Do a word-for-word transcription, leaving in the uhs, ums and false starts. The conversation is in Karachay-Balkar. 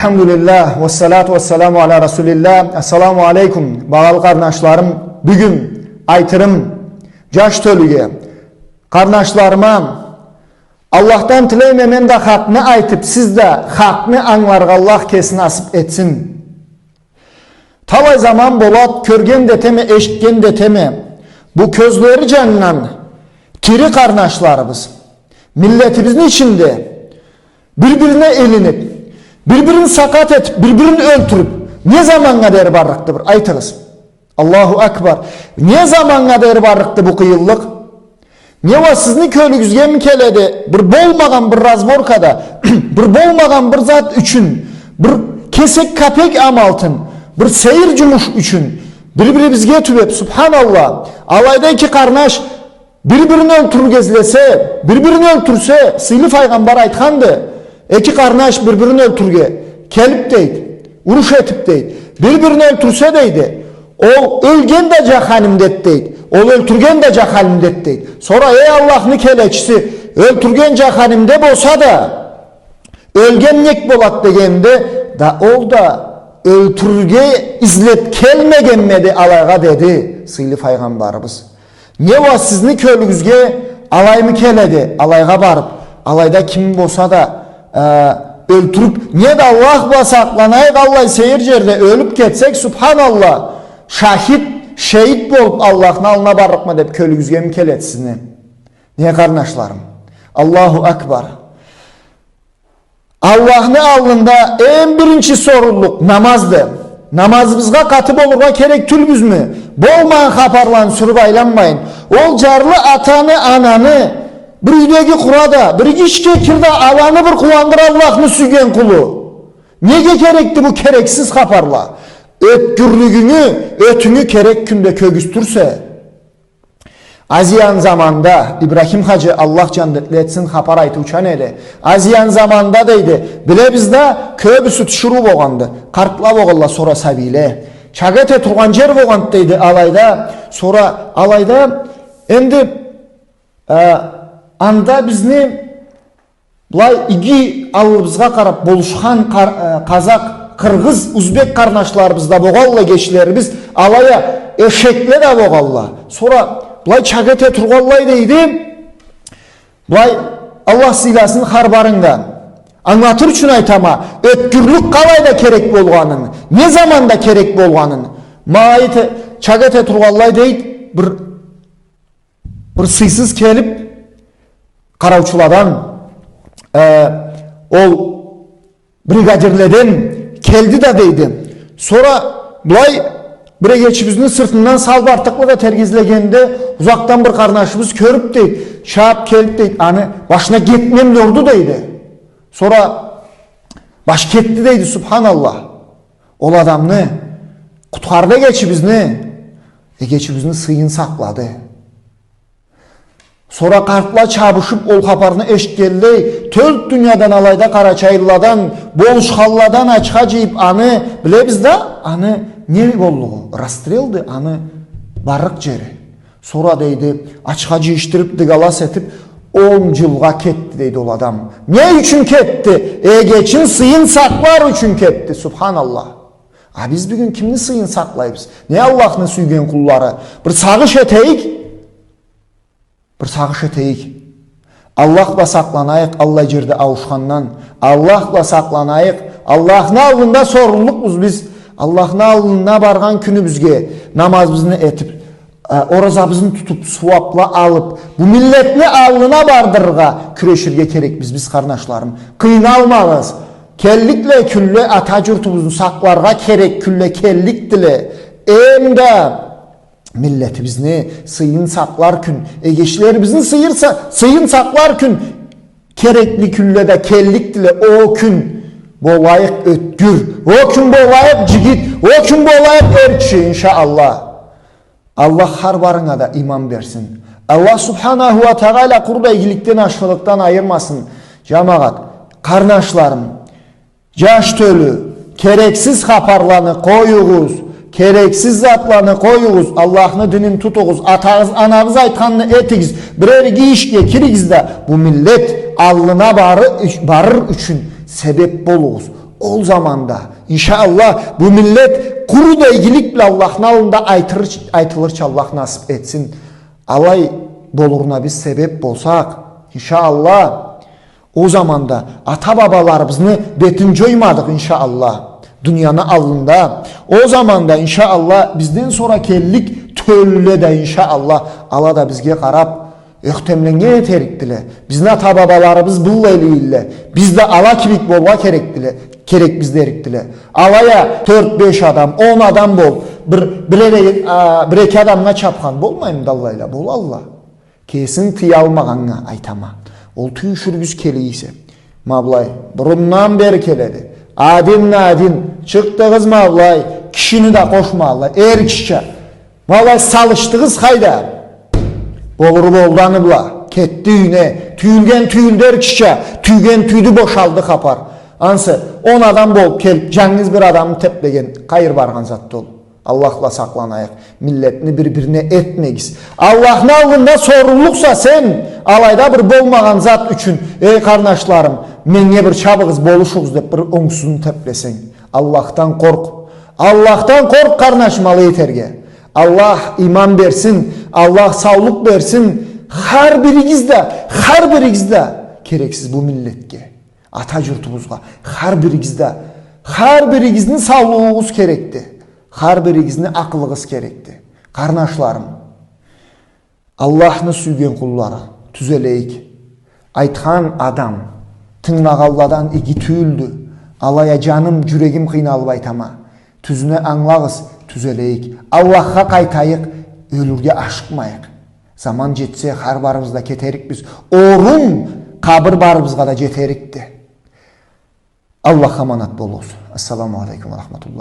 Алхамдулиллах, вассалату вассаламу аля расулиллах. Ассаламу алейкум, багъалы къарнашларым. Бюгюн айтырым джаш тёлюге, къарнашларыма, Аллахдан тилейме мен да хакъны айтып, сиз да хакъны ангыларгъа Аллах кеси насып этсин. Талай заман болад, кёрген да этеме, эшитген да этеме. Бу кёзлери джаннган тири къарнашларыбыз миллетибизни ичинде бир-бирине илинип, бир-бирин сакъат этип, бир-бирин ёлтюрюп, не заманнга дери барлыкъды, бир айтыгъыз. Аллаху акбар. Не заманнга дери барлыкъды бу къыйынлыкъ? Не уа сизни кёлюгюзгеми келеди, бир болмагъан бир разборкада, бир болмагъан бир зат ючюн, бир кесек капек амалтын, бир сейир джумуш ючюн бир-бирибизге тюбеп, субханаллах. Алайда эки къарнаш бир-бирин ёлтюрюрге излесе, бир-бирин ёлтюрсе, сыйлы файгъамбар айтханды, эки къарнаш бир-бирин ёлтюрюрге келип, дейди, уруш этип, дейди, бир-бирин ёлтюрсе, дейди, ол ёлген да джаханимдеди, дейди, ол ёлтюрген да джаханимдеди, дейди. Сора, эй Аллахны келечиси, ёлтюрген джаханимде болса да, ёлген нек болад дегенде, да ол да ёлтюрюрге излеп келмегенмеди алайгъа, деди сыйлы файгъамбарыбыз. Не уа сизни кёлюгюзге алаймы келеди, алайгъа барып, алайда ким болса да, э, ёлтюрюп, не да Аллах бла сакъланайыкъ, аллай сейир джерде ёлюп кетсек, субханаллах, шахид, шейит болуп Аллахны аллына барлыкъма деп кёлюгюзгеми келеди сизни? Не, къарнашларым? Аллаху акбар. Аллахны аллында эм биринчи соруллукъ намазды. Намазыбызгъа къаты болургъа керек тюлбюзмю? Болмагъан хапарланы сюрюп айланмайын. Ол джарлы атаны, ананы, бир юйдеги къура да, бир иги ишге кир да, аланы бир къууандыр Аллахны сюйген къулу. Неге керекди бу керексиз хапарла? Ётгюрлюгюнгю, ётюнгю керек кюнде кёргюзтюрсе. Азияны заманында, Ибрахим хаджи, Аллах джаннетли этсин, хапар айтыучан эди. Азияны заманында, дейди, билебиз да, кёбюсю тиширыу болгъанды. Къартла болгъалла, сора сабийле. Чакъ эте тургъан джер болгъанды, дейди, алайда. Сора алайда, энди, э, анда бизни Былай иги аллыбызгъа къарап болушхан къар-, э, къазакъ, къыргъыз, узбек къарнашларыбыз да болгъалла, эгечлерибиз, алай а эшекле да болгъалла. Сора былай чакъ эте тургъанлай, дейди, былай, Аллах сыйласын хар барынга. Ангылатыр ючюн айтама, ётгюрлюк къалайда керек болгъанын, не заманда керек болгъанын. Ма эте-, чакъ эте тургъанлай, дейди, бир Бир сыйсыз келип, къараучуладан, э, ол бригадирледен келди да, дейди. Сора былай бир эгечибизни сыртындан салып артыкълыкъ да тергизлегенде, узакъдан бир къарнашыбыз кёрюп, дейди, чабып келип, дейди, аны башына кетмемди урду, дейди. Сора баш кетди, дейди, субханаллах. Ол адамны къутхарды эгечибизни, эгечибизни сыйын сакълады. Сора къартла чабышып, ол хапарны эшитгенлей, тёрт дуниядан алайда къарачайлыладан, болушханладан ачха джыйып, аны, билебиз да, аны не боллугъу, расстрелди, аны баррыкъ джери. Сора, дейди, ачха джыйышдырып, дыгалас этип, он джылгъа кетди, дейди, ол адам. Не ючюн кетди? Эгечин сыйын сакълар ючюн кетди, субханаллах. А биз бюгюн кимни сыйын сакълайбыз? Не Аллахны сюйген къуллары? Бир сагъыш этейик. Бир сагъыш этейик. Аллах бла сакъланайыкъ, аллай джерде ауушхандан. Аллах бла сакъланайыкъ. Аллахны аллында соруллукъбуз биз. Аллахны аллына баргъан кюнюбюзге намазыбызны этип, э, оразабызны тутуп, сууапла алып, бу миллетни аллына бардырыргъа кюреширге керекбиз биз, къарнашларым. Къыйналмагъыз. Келликле кюнле, ата джуртубузну сакъларгъа керек кюнле келликдиле. Эм да миллетибизни сыйын сакълар кюн, эгечлерибизни сыйыр са-, сыйын сакълар кюн керекли кюнле да келликдиле. Ол кюн болайыкъ ётгюр, ол кюн болайыкъ джигит, ол кюн болайыкъ эр киши, иншаАллах. Аллах хар барынга да иман берсин. Аллах субханаху уа тагъала къуру да игиликден, ашхылыкъдан айырмасын. Джамагъат, къарнашларым, джаш тёлю, керексиз хапарланы къоюгъуз, керексиз затланы къоюгъуз, Аллахны динин тутугъуз, атагъыз, анагъыз айтханны этигиз, бирер иги ишге киригиз да, бу миллет аллына бары-, барыр ючюн себеп болугъуз. Ол заманда, иншаАллах, бу миллет къуру да игилик бла Аллахны аллында айтырч-, айтылырча Аллах насып этсин. Алай болуруна биз себеп болсакъ, иншаАллах, ол заманда ата-бабаларыбызны бетин джоймадыкъ, иншаАллах, дунияны аллында. Ол заманда, иншаАллах, бизден сора келлик тёлюле да, иншаАллах, ала да бизге къарап, ёхтемленнге этерикдиле. Бизни ата-бабаларыбыз быллай эдиле. Биз да ала кибик болургъа керекдиле, керекбиз дерикдиле. Алай а тёрт-беш адам, он адам бол, бир, бир эре-, а, бир-эки адамгъа чапхан болмаймыды аллайла? Болалла. Кесин тыялмагъаннга айтама. Ол тюйюшюрюгюз келе эсе. Ма былай, бурундан бери келеди. Адинни адин, чыкъдыгъыз ма былай, кишини да къошмагъанлай, эр кишича. Ма былай салышдыгъыз, хайда. Болуру болду аны бла, кетди юйюне, тюйюлген тюйюлдю эр кишича, тюйген тюйдю, бошалды хапар. Ансы, он адам болуп келип, джангыз бир адамны теплеген, къайры баргъан затды ол? Аллах бла сакъланайыкъ. Миллетни бир-бирине этмегиз. Аллахны аллында соруллукъса сен, алайда бир болмагъан зат ючюн, эй къарнашларым, меннге бир чабыгъыз, болушугъуз деп бир онгсузну теплесенг. Аллахдан къоркъ. Аллахдан къоркъ, къарнашым, алай этерге. Аллах иман берсин, Аллах саулукъ берсин. Хар биригиз да, хар биригиз да керексиз бу миллетге. Ата джуртубузгъа, хар биригиз да, хар биригизни саулугъугъуз керекди. Хар биригизни акъылыгъыз керекди. Къарнашларым, Аллахны сюйген къуллары, тюзелейик. Айтхан адам тынгылагъанладан иги тюйюлдю. Алай а джаным, джюрегим къыйналып айтама. Тюзюне ангылагъыз, тюзелейик. Аллахха къайтайыкъ, ёлюрге ашыкъмайыкъ. Заман джетсе, хар барыбыз да кетерикбиз. Орун, къабыр барыбызгъа да джетерикди. Аллахха аманат болугъуз. Ассаламу алейкум ва рахматуллах.